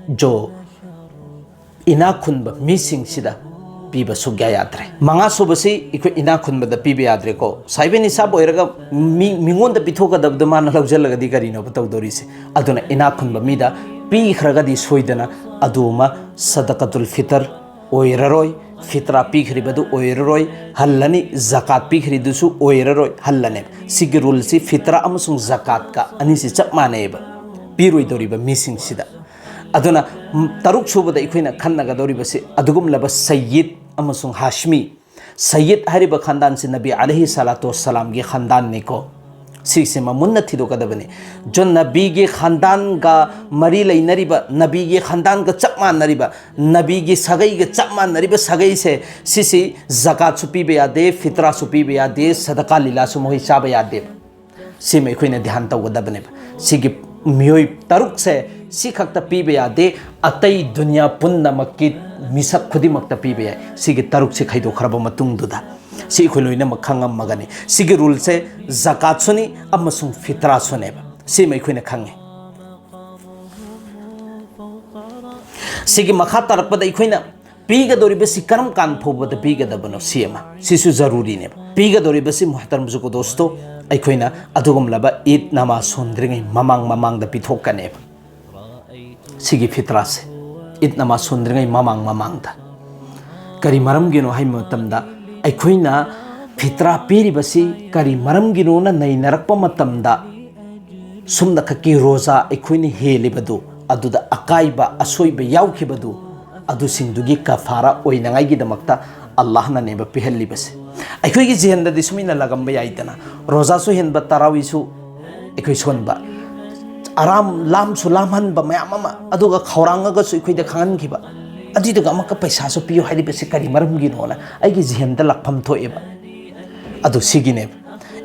ꯖꯣ ꯏꯅꯥꯛ ꯈꯨꯟꯕ ꯃꯤꯁꯤꯡꯁꯤꯗ ꯄꯤꯕ ꯁꯨꯛꯌꯥ ꯌꯥꯗ꯭ꯔꯦ꯫ ꯃꯉꯥꯁꯨꯕꯁꯤ ꯑꯩꯈꯣꯏ ꯏꯅꯥꯛ ꯈꯨꯟꯕꯗ ꯄꯤꯕ ꯌꯥꯗ꯭ꯔꯦꯀꯣ꯫ ꯁꯥꯍꯦꯕꯦ ꯅꯤꯁꯥꯕ ꯑꯣꯏꯔꯒ ꯃꯤ, ꯃꯤꯉꯣꯟꯗ ꯄꯤꯊꯣꯛꯀꯗꯕꯗꯣ ꯃꯥꯅ ꯂꯧꯁꯤꯜꯂꯒꯗꯤ ꯀꯔꯤꯅꯣꯕ ꯇꯧꯗꯧꯔꯤꯁꯦ? ꯑꯗꯨꯅ ꯏꯅꯥꯛ ꯈꯨꯟꯕ ꯃꯤꯗ ꯄꯤꯈ꯭ꯔꯒꯗꯤ ꯁꯣꯏꯗꯅ ꯑꯗꯨꯃ ꯁꯗꯀꯥꯇꯨꯜ ꯐꯤꯇꯔ ꯑꯣꯏꯔꯔꯣꯏ, ꯐꯤꯇ꯭ꯔꯥ ꯄꯤꯈ꯭ꯔꯤꯕꯗꯨ ꯑꯣꯏꯔꯔꯣꯏ, ꯍꯜꯂꯅꯤ, ꯖꯀꯥꯠ ꯄꯤꯈ꯭ꯔꯤꯗꯨꯁꯨ ꯑꯣꯏꯔꯔꯣꯏ, ꯍꯜꯂꯅꯦꯕ꯫ ꯁꯤꯒꯤ ꯔꯨꯜꯁꯤ ꯐꯤꯇ꯭ꯔꯥ ꯑꯃꯁꯨꯡ ꯖꯀꯥꯠꯀ ꯑꯅꯤꯁꯤ ꯆꯞ ꯃꯥꯟꯅꯩꯑꯕ, ꯄꯤꯔꯣꯏꯗꯧꯔꯤꯕ ꯃꯤꯁꯤꯡꯁꯤꯗ꯫ ꯑꯗꯨꯅ, ꯎꯝ, ꯇꯔꯨꯛ ꯁꯨꯕꯗ ꯑꯩꯈꯣꯏꯅ ꯈꯟꯅꯒꯗꯧꯔꯤꯕꯁꯤ ꯑꯗꯨꯒꯨꯝꯂꯕ ꯁꯌꯤꯗ ꯑꯃꯁꯨꯡ ꯍꯥꯁꯃꯤ꯫ ꯁꯌꯤꯗ ꯍꯥꯏꯔꯤꯕ ꯈꯥꯟꯗꯥꯟꯁꯤ ꯅꯕꯤ ꯑꯂꯩꯍꯤ ꯁꯂꯥꯇꯨ ꯋꯁꯁꯂꯥꯝꯒꯤ ꯈꯥꯟꯗꯥꯟꯅꯤꯀꯣ꯫ ꯁꯤꯁꯤꯃ ꯃꯨꯟꯅ ꯊꯤꯗꯣꯛꯀꯗꯕꯅꯤ꯫ ꯖꯣ ꯅꯕꯤꯒꯤ ꯈꯥꯟꯗꯥꯟꯒ ꯃꯔꯤ ꯂꯩꯅꯔꯤꯕ, ꯅꯕꯤꯒꯤ ꯈꯥꯟꯗꯥꯟꯒ ꯆꯞ ꯃꯥꯟꯅꯔꯤꯕ, ꯅꯕꯤꯒꯤ ꯁꯥꯒꯩꯒ ꯆꯞ ꯃꯥꯟꯅꯔꯤꯕ ꯁꯥꯒꯩꯁꯦ, ꯁꯤꯁꯤ ꯖꯀꯥꯠꯁꯨ ꯄꯤꯕ ꯌꯥꯗꯦ, ꯐꯤꯇ꯭ꯔꯥꯁꯨ ꯄꯤꯕ ꯌꯥꯗꯦ, ꯁꯗꯀꯥ ꯂꯤꯂꯥꯁꯨ ꯃꯈꯣꯏ ꯆꯥꯕ ꯌꯥꯗꯦꯕ꯫ ꯁꯤꯃ ꯑꯩꯈꯣꯏꯅ ꯙ꯭ꯌꯥꯟ ꯇꯧꯒꯗꯕꯅꯦꯕ꯫ ꯁꯤꯒꯤ ꯃꯤꯑꯣꯏ ꯇꯔꯨꯛꯁꯦ ꯁꯤ ꯈꯛꯇ ꯄꯤꯕ ꯌꯥꯗꯦ, ꯑꯇꯩ ꯗꯨꯅꯤꯌꯥ ꯄꯨꯝꯅꯃꯛꯀꯤ ꯃꯤꯁꯛ ꯈꯨꯗꯤꯡꯃꯛꯇ ꯄꯤꯕ ꯌꯥꯏ꯫ ꯁꯤꯒꯤ ꯇꯔꯨꯛꯁꯦ ꯈꯥꯏꯗꯣꯛꯈ꯭ꯔꯕ ꯃꯇꯨꯡꯗꯨꯗ ꯁꯤ ꯑꯩꯈꯣꯏ ꯂꯣꯏꯅꯃꯛ ꯈꯪꯉꯝꯃꯒꯅꯤ꯫ ꯁꯤꯒꯤ ꯔꯨꯜꯁꯦ ꯖꯀꯥꯠꯁꯨꯅꯤ ꯑꯃꯁꯨꯡ ꯐꯤꯇ꯭ꯔꯥꯁꯨꯅꯦꯕ꯫ ꯁꯤꯃ ꯑꯩꯈꯣꯏꯅ ꯈꯪꯉꯦ꯫ ꯁꯤꯒꯤ ꯃꯈꯥ ꯇꯥꯔꯛꯄꯗ ꯑꯩꯈꯣꯏꯅ ꯄꯤꯒꯗꯧꯔꯤꯕꯁꯤ ꯀꯔꯝ ꯀꯥꯟ ꯐꯥꯎꯕꯗ ꯄꯤꯒꯗꯕꯅꯣ, ꯁꯤ ꯑꯃ, ꯁꯤꯁꯨ ꯖꯔꯨꯔꯤꯅꯦꯕ꯫ ꯄꯤꯒꯗꯧꯔꯤꯕꯁꯤ, ꯃꯨꯍꯇꯔꯝ ꯖꯨꯀꯣ ꯗꯣꯁꯇꯣ, ꯑꯩꯈꯣꯏꯅ ꯑꯗꯨꯒꯨꯝꯂꯕ ꯏꯗ ꯅꯃꯥꯖ ꯁꯣꯟꯗ꯭ꯔꯤꯉꯩ ꯃꯃꯥꯡ ꯃꯃꯥꯡꯗ ꯄꯤꯊꯣꯛꯀꯅꯦꯕ꯫ ꯁꯤꯒꯤ ꯐꯤꯇ꯭ꯔꯥꯁꯦ ꯏꯗ ꯅꯃꯥꯖ ꯁꯣꯟꯗ꯭ꯔꯤꯉꯩ ꯃꯃꯥꯡ ꯃꯃꯥꯡꯗ꯫ ꯀꯔꯤ ꯃꯔꯝꯒꯤꯅꯣ ꯍꯥꯏꯕ ꯃꯇꯝꯗ, ꯑꯩꯈꯣꯏꯅ ꯐꯤꯇ꯭ꯔꯥ ꯄꯤꯔꯤꯕꯁꯤ ꯀꯔꯤ ꯃꯔꯝꯒꯤꯅꯣꯅ ꯅꯩꯅꯔꯛꯄ ꯃꯇꯝꯗ, ꯁꯨꯝꯅꯈꯛꯀꯤ ꯔꯣꯖꯥ ꯑꯩꯈꯣꯏꯅ ꯍꯦꯜꯂꯤꯕꯗꯨ, ꯑꯗꯨꯗ ꯑꯀꯥꯏꯕ ꯑꯁꯣꯏꯕ ꯌꯥꯎꯈꯤꯕꯗꯨ, ꯑꯗꯨꯁꯤꯡꯗꯨꯒꯤ ꯀꯐꯥꯔꯥ ꯑꯣꯏꯅꯉꯥꯏꯒꯤꯗꯃꯛꯇ ꯑꯜꯂꯥꯍꯅꯅꯦꯕ ꯄꯤꯍꯜꯂꯤꯕꯁꯦ꯫ ꯑꯩꯈꯣꯏꯒꯤ ꯖꯤꯍꯟꯗꯗꯤ ꯁꯨꯃꯥꯏꯅ ꯂꯥꯛꯂꯝꯕ ꯌꯥꯏꯗꯅ, ꯔꯣꯖꯥꯁꯨ ꯍꯦꯟꯕ, ꯇꯔꯥꯋꯤꯁꯨ ꯑꯩꯈꯣꯏ ꯁꯣꯟꯕ, ꯑꯔꯥꯝ ꯂꯥꯝꯁꯨ ꯂꯥꯝꯍꯟꯕ ꯃꯌꯥꯝ ꯑꯃ, ꯑꯗꯨꯒ ꯈꯧꯔꯥꯡꯉꯒꯁꯨ ꯑꯩꯈꯣꯏꯗ ꯈꯪꯍꯟꯈꯤꯕ, ꯑꯗꯨꯏꯗꯨꯒ ꯑꯃꯨꯛꯀ ꯄꯩꯁꯥꯁꯨ ꯄꯤꯌꯨ ꯍꯥꯏꯔꯤꯕꯁꯤ ꯀꯔꯤ ꯃꯔꯝꯒꯤꯅꯣꯅ ꯑꯩꯒꯤ ꯖꯤꯍꯟꯗ ꯂꯥꯛꯐꯝ ꯊꯣꯛꯑꯦꯕ꯫ ꯑꯗꯨ ꯁꯤꯒꯤꯅꯦꯕ꯫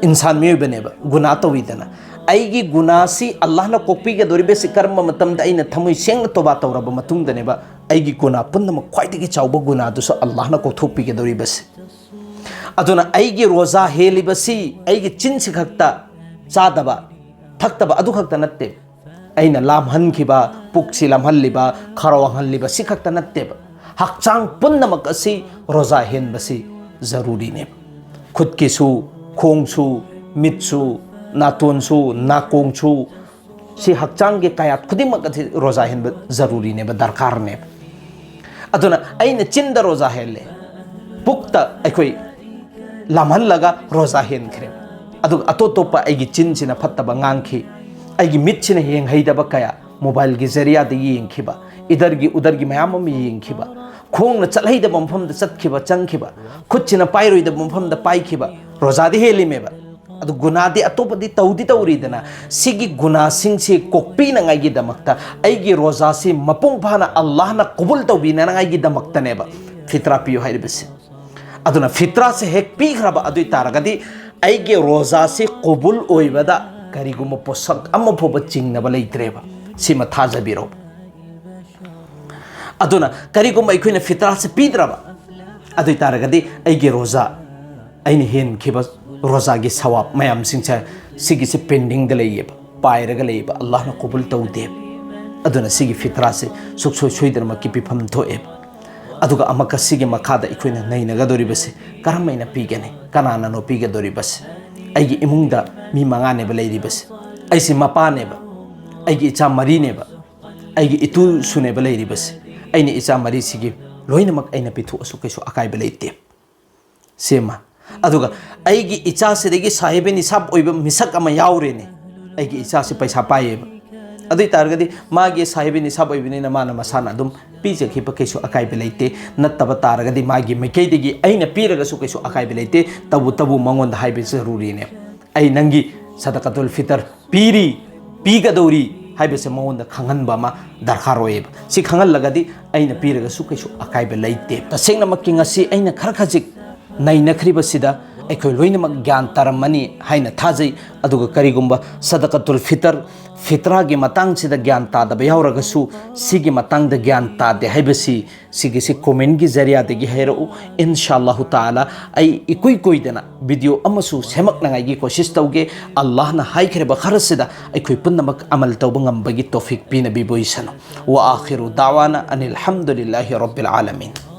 ꯏꯟꯁꯥꯟ ꯃꯤꯑꯣꯏꯕꯅꯦꯕ, ꯒꯨꯅꯥ ꯇꯧꯏꯗꯅ꯫ ꯑꯩꯒꯤ ꯒꯨꯅꯥꯁꯤ ꯑꯜꯂꯥꯍꯅ ꯀꯣꯛꯄꯤꯒꯗꯧꯔꯤꯕꯁꯤ ꯀꯔꯝꯕ ꯃꯇꯝꯗ? ꯑꯩꯅ ꯊꯃꯣꯏ ꯁꯦꯡꯅ ꯇꯣꯕꯥ ꯇꯧꯔꯕ ꯃꯇꯨꯡꯗꯅꯦꯕ꯫ ꯑꯩꯒꯤ ꯒꯨꯅꯥ ꯄꯨꯝꯅꯃꯛ, ꯈ꯭ꯋꯥꯏꯗꯒꯤ ꯆꯥꯎꯕ ꯒꯨꯅꯥꯗꯨꯁꯨ ꯑꯜꯂꯥꯍꯅ ꯀꯣꯛꯊꯣꯛꯄꯤꯒꯗꯧꯔꯤꯕꯁꯤ꯫ ꯑꯗꯨꯅ ꯑꯩꯒꯤ ꯔꯣꯖꯥ ꯍꯦꯜꯂꯤꯕꯁꯤ ꯑꯩꯒꯤ ꯆꯤꯟꯁꯤ ꯈꯛꯇ ꯆꯥꯗꯕ ꯊꯛꯇꯕ ꯑꯗꯨ ꯈꯛꯇ ꯅꯠꯇꯦ꯫ ꯑꯩꯅ ꯂꯥꯝꯍꯟꯈꯤꯕ, ꯄꯨꯛꯁꯤ ꯂꯥꯝꯍꯜꯂꯤꯕ, ꯈꯔ ꯋꯥꯡꯍꯜꯂꯤꯕ ꯁꯤ ꯈꯛꯇ ꯅꯠꯇꯦꯕ꯫ ꯍꯛꯆꯥꯡ ꯄꯨꯝꯅꯃꯛ ꯑꯁꯤ ꯔꯣꯖꯥ ꯍꯦꯟꯕꯁꯤ ꯖꯔꯨꯔꯤꯅꯦꯕ꯫ ꯈꯨꯠꯀꯤꯁꯨ, ꯈꯣꯡꯁꯨ, ꯃꯤꯠꯁꯨ, ꯅꯥꯇꯣꯟꯁꯨ, ꯅꯥꯀꯣꯡꯁꯨ, ꯁꯤ ꯍꯛꯆꯥꯡꯒꯤ ꯀꯌꯥꯠ ꯈꯨꯗꯤꯡꯃꯛ ꯑꯁꯤ ꯔꯣꯖꯥ ꯍꯦꯟꯕ ꯖꯔꯨꯔꯤꯅꯦꯕ, ꯗꯔꯀꯥꯔꯅꯦꯕ꯫ ꯑꯗꯨꯅ ꯑꯩꯅ ꯆꯤꯟꯗ ꯔꯣꯖꯥ ꯍꯦꯜꯂꯦ, ꯄꯨꯛꯇ ꯑꯩꯈꯣꯏ ꯂꯥꯝꯍꯜꯂꯒ ꯔꯣꯖꯥ ꯍꯦꯟꯈ꯭ꯔꯦꯕ꯫ ꯑꯗꯨꯒ ꯑꯇꯣꯞ ꯑꯇꯣꯞꯄ ꯑꯩꯒꯤ ꯆꯤꯟꯁꯤꯅ ꯐꯠꯇꯕ ꯉꯥꯡꯈꯤ, ꯑꯩꯒꯤ ꯃꯤꯠꯁꯤꯅ ꯌꯦꯡꯍꯩꯗꯕ ꯀꯌꯥ, ꯃꯣꯕꯥꯏꯜꯒꯤ ꯖꯔꯤꯌꯥꯗꯒꯤ ꯌꯦꯡꯈꯤꯕ, ꯏꯗꯔꯒꯤ ꯎꯗꯔꯒꯤ ꯃꯌꯥꯝ ꯑꯃ ꯌꯦꯡꯈꯤꯕ, ꯈꯣꯡꯅ ꯆꯠꯍꯩꯗꯕ ꯃꯐꯝꯗ ꯆꯠꯈꯤꯕ, ꯆꯪꯈꯤꯕ, ꯈꯨꯠꯁꯤꯅ ꯄꯥꯏꯔꯣꯏꯗꯕ ꯃꯐꯝꯗ ꯄꯥꯏꯈꯤꯕ, ꯔꯣꯖꯥꯗꯤ ꯍꯦꯜꯂꯤꯃꯦꯕ꯫ ꯑꯗꯨ ꯒꯨꯅꯥꯗꯤ ꯑꯇꯣꯞꯄꯗꯤ ꯇꯧꯗꯤ ꯇꯧꯔꯤꯗꯅ, ꯁꯤꯒꯤ ꯒꯨꯅꯥꯁꯤꯡꯁꯤ ꯀꯣꯛꯄꯤꯅꯉꯥꯏꯒꯤꯗꯃꯛꯇ, ꯑꯩꯒꯤ ꯔꯣꯖꯥꯁꯤ ꯃꯄꯨꯡ ꯐꯥꯅ ꯑꯜꯂꯥꯍꯅ ꯀꯕꯨꯜ ꯇꯧꯕꯤꯅꯉꯥꯏꯒꯤꯗꯃꯛꯇꯅꯦꯕ ꯐꯤꯇ꯭ꯔꯥ ꯄꯤꯌꯨ ꯍꯥꯏꯔꯤꯕꯁꯤ꯫ ꯑꯗꯨꯅ ꯐꯤꯇ꯭ꯔꯥꯁꯦ ꯍꯦꯛ ꯄꯤꯈ꯭ꯔꯕ ꯑꯗꯨ ꯑꯣꯏ ꯇꯥꯔꯒꯗꯤ, ꯑꯩꯒꯤ ꯔꯣꯖꯥꯁꯤ ꯀꯕꯨꯜ ꯑꯣꯏꯕꯗ ꯀꯔꯤꯒꯨꯝꯕ ꯄꯣꯠꯁꯛ ꯑꯃ ꯐꯥꯎꯕ ꯆꯤꯡꯅꯕ ꯂꯩꯇ꯭ꯔꯦꯕ꯫ ꯁꯤꯃ ꯊꯥꯖꯕꯤꯔꯣ꯫ ꯑꯗꯨꯅ ꯀꯔꯤꯒꯨꯝꯕ ꯑꯩꯈꯣꯏꯅ ꯐꯤꯇ꯭ꯔꯥꯁꯦ ꯄꯤꯗ꯭ꯔꯕ ꯑꯗꯨ ꯑꯣꯏ ꯇꯥꯔꯒꯗꯤ, ꯑꯩꯒꯤ ꯔꯣꯖꯥ, ꯑꯩꯅ ꯍꯦꯟꯈꯤꯕ ꯔꯣꯖꯥꯒꯤ ꯁꯋꯥꯕ ꯃꯌꯥꯝꯁꯤꯡꯁꯦ, ꯁꯤꯒꯤꯁꯦ ꯄꯦꯟꯗꯤꯡꯗ ꯂꯩꯌꯦꯕ, ꯄꯥꯏꯔꯒ ꯂꯩꯌꯦꯕ, ꯑꯜꯂꯥꯍꯅ ꯀꯕꯨꯜ ꯇꯧꯗꯦꯕ꯫ ꯑꯗꯨꯅ ꯁꯤꯒꯤ ꯐꯤꯇ꯭ꯔꯥꯁꯦ ꯁꯨꯛꯁꯣꯏ ꯁꯣꯏꯗꯅꯃꯛꯀꯤ ꯄꯤꯐꯝ ꯊꯣꯛꯑꯦꯕ꯫ ꯑꯗꯨꯒ ꯑꯃꯨꯛꯀ ꯁꯤꯒꯤ ꯃꯈꯥꯗ ꯑꯩꯈꯣꯏꯅ ꯅꯩꯅꯒꯗꯧꯔꯤꯕꯁꯦ ꯀꯔꯝ ꯍꯥꯏꯅ ꯄꯤꯒꯅꯤ? ꯀꯅꯥꯅꯅꯣ ꯄꯤꯒꯗꯧꯔꯤꯕꯁꯦ? ꯑꯩꯒꯤ ꯏꯃꯨꯡꯗ ꯃꯤ ꯃꯉꯥꯅꯦꯕ ꯂꯩꯔꯤꯕꯁꯦ, ꯑꯩꯁꯤ ꯃꯄꯥꯅꯦꯕ, ꯑꯩꯒꯤ ꯏꯆꯥ ꯃꯔꯤꯅꯦꯕ, ꯑꯩꯒꯤ ꯏꯇꯨꯁꯨꯅꯦꯕ ꯂꯩꯔꯤꯕꯁꯦ꯫ ꯑꯩꯅ ꯏꯆꯥ ꯃꯔꯤꯁꯤꯒꯤ ꯂꯣꯏꯅꯃꯛ ꯑꯩꯅ ꯄꯤꯊꯣꯛꯑꯁꯨ ꯀꯩꯁꯨ ꯑꯀꯥꯏꯕ ꯂꯩꯇꯦ꯫ ꯁꯤꯃ꯫ ꯑꯗꯨꯒ ꯑꯩꯒꯤ ꯏꯆꯥꯁꯤꯗꯒꯤ ꯁꯥꯍꯤꯕꯦ ꯅꯤꯁꯥꯕ ꯑꯣꯏꯕ ꯃꯤꯁꯛ ꯑꯃ ꯌꯥꯎꯔꯦꯅꯦ꯫ ꯑꯩꯒꯤ ꯏꯆꯥꯁꯤ ꯄꯩꯁꯥ ꯄꯥꯏꯌꯦꯕ꯫ ꯑꯗꯨ ꯑꯣꯏ ꯇꯥꯔꯒꯗꯤ ꯃꯥꯒꯤ ꯁꯥꯍꯤꯕꯦ ꯅꯤꯁꯥꯕ ꯑꯣꯏꯕꯅꯤꯅ ꯃꯥꯅ ꯃꯁꯥꯅ ꯑꯗꯨꯝ ꯄꯤꯖꯈꯤꯕ ꯀꯩꯁꯨ ꯑꯀꯥꯏꯕ ꯂꯩꯇꯦ꯫ ꯅꯠꯇꯕ ꯇꯥꯔꯒꯗꯤ ꯃꯥꯒꯤ ꯃꯥꯏꯀꯩꯗꯒꯤ ꯑꯩꯅ ꯄꯤꯔꯒꯁꯨ ꯀꯩꯁꯨ ꯑꯀꯥꯏꯕ ꯂꯩꯇꯦ꯫ ꯇꯧꯕꯇꯕꯨ ꯃꯉꯣꯟꯗ ꯍꯥꯏꯕ ꯖꯔꯨꯔꯤꯅꯦ꯫ ꯑꯩ ꯅꯪꯒꯤ ꯁꯗꯀꯥꯇꯨꯜ ꯐꯤꯇꯔ ꯄꯤꯔꯤ, ꯄꯤꯒꯗꯧꯔꯤ ꯍꯥꯏꯕꯁꯦ ꯃꯉꯣꯟꯗ ꯈꯪꯍꯟꯕ ꯑꯃ ꯗꯔꯀꯥꯔ ꯑꯣꯏꯌꯦꯕ꯫ ꯁꯤ ꯈꯪꯍꯜꯂꯒꯗꯤ ꯑꯩꯅ ꯄꯤꯔꯒꯁꯨ ꯀꯩꯁꯨ ꯑꯀꯥꯏꯕ ꯂꯩꯇꯦ꯫ ꯇꯁꯦꯡꯅꯃꯛꯀꯤ ꯉꯁꯤ ꯑꯩꯅ ꯈꯔ ꯈꯖꯤꯛ ꯅꯩꯅꯈ꯭ꯔꯤꯕꯁꯤꯗ ꯑꯩꯈꯣꯏ ꯂꯣꯏꯅꯃꯛ ꯒ꯭ꯌꯥꯟ ꯇꯥꯔꯝꯃꯅꯤ ꯍꯥꯏꯅ ꯊꯥꯖꯩ꯫ ꯑꯗꯨꯒ ꯀꯔꯤꯒꯨꯝꯕ ꯁꯗꯀꯇꯨꯜ ꯐꯤꯇꯔ, ꯐꯤꯇ꯭ꯔꯥꯒꯤ ꯃꯇꯥꯡꯁꯤꯗ ꯒ꯭ꯌꯥꯟ ꯇꯥꯗꯕ ꯌꯥꯎꯔꯒꯁꯨ, ꯁꯤꯒꯤ ꯃꯇꯥꯡꯗ ꯒ꯭ꯌꯥꯟ ꯇꯥꯗꯦ ꯍꯥꯏꯕꯁꯤ ꯁꯤꯒꯤꯁꯤ ꯀꯣꯃꯦꯟꯒꯤ ꯖꯔꯤꯌꯥꯗꯒꯤ ꯍꯥꯏꯔꯛꯎ꯫ ꯏꯟꯁꯥ ꯑꯜꯂꯥꯍꯨ ꯇꯥꯂꯥ ꯑꯩ ꯏꯀꯨꯏ ꯀꯨꯏꯗꯅ ꯚꯤꯗꯤꯑꯣ ꯑꯃꯁꯨ ꯁꯦꯝꯃꯛꯅꯉꯥꯏꯒꯤ ꯀꯣꯁꯤꯁ ꯇꯧꯒꯦ꯫ ꯑꯜꯂꯥꯍꯅ ꯍꯥꯏꯈ꯭ꯔꯤꯕ ꯈꯔꯁꯤꯗ ꯑꯩꯈꯣꯏ ꯄꯨꯝꯅꯃꯛ ꯑꯃꯜ ꯇꯧꯕ ꯉꯝꯕꯒꯤ ꯇꯧꯐꯤꯛ ꯄꯤꯅꯕꯤꯕ ꯑꯣꯏꯁꯅꯨ꯫ وآخر دعوانا أن الحمد لله رب العالمين.